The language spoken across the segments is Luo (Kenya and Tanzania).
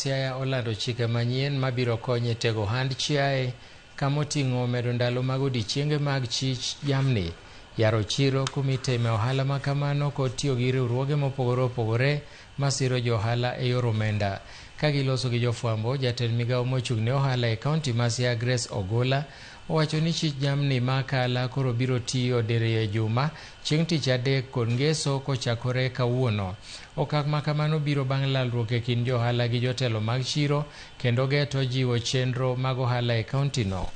Siaya olando chike manyien mabiro konyo e tego ohand chiaye kamoting'o medo ndalo mag odiechienge mag chich jamni, yaro chiro kumitime ohala makamano kod tiyo gi riwruoge mopogore opogore masiro jo ohala e yor omenda. Ka giloso gi jofwambo, jatend migawo mochung' ne ohala e kaunti ma Siaya Grace Ogola owacho ni chich jamni ma Akala koro biro tiyo diriyo e juma chieng' tich adek kod ngeso kochakore kawuono. Okang' ma kamano biro bang' lalruok e kind johala gi jotelo mag chiro kendo geto jiwo chenro mag ohala e kaunti no.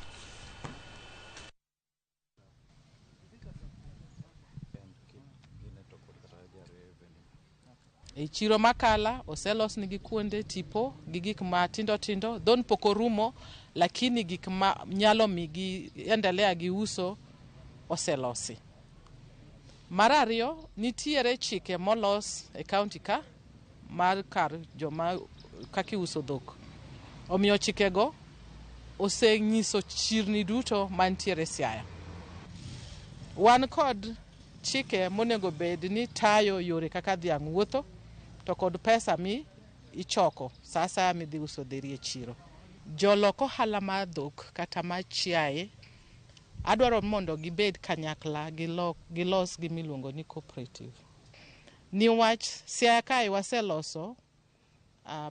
E chiro Makala oselosnigi kuonde tipo gi gik matindo tindo. Dhon pok orumo lakini gik ma nyalo mi gi endelea gi uso oselosi. Mar ariyo, nitiere chike molos e kaunti ka mar kar joma kaka iuso dhok. Omiyo chikego osenyiso chirni duto mantiere Siaya. Wan kod chike monego bed ni tayo yore kaka dhiang' wuotho to kod pesa mi ichoko sa asaya midhi uso dheri e chiro. Jolok ohala mar dhok kata mar chiaye adwaro mondo gibed kanyakla gilos gimiluongo ni cooperative. Niwach Siaya kae waseloso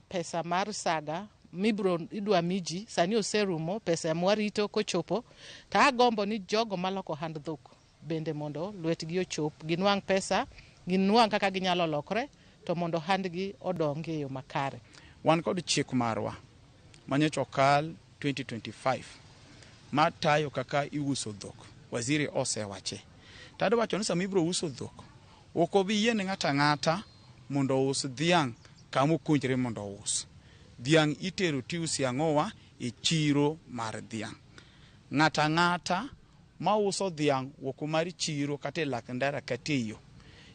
pesa mar saga mibro idwa miji sani oserumo pesa mwarito kochopo to agombo ni jogo maloko ohand dhok bende mondo lwetgi ochop ginwang' pesa ginwang' kaka ginyalo lokre to mondo ohandgi odongi e yo makare. Wan kod chik marwa manyocha okal 2025 matayo kaka iuso dhok. Waziri osewache. To adwa wacho ni sama ibiro uso dhok, ok obi yie ne ng'ato ang'ata mondo ous dhiang' kama okonjre mondo ous. Dhiang' itero tiuse ang'owa e chiro mar dhiang'. Ng'ato ang'ata mauso dhiang' oko mar chiro kata e lak ndara kata e yo,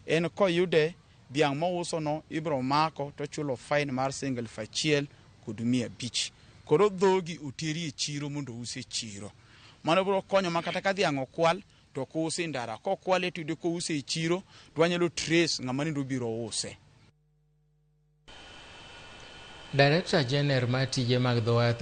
en koyude dhiang' mouso no ibiro mako tochulo fine mar siling 1,500. Koro dhogi oteri e chiro mondo ous e chiro. Mano biro konyo ma kata ka dhiang' okwal to ok use e ndara. Kokwale to iyudo kouse e chiro to wanyalo trace ng'ama nende obiro use. Director General mar tije mag dho wath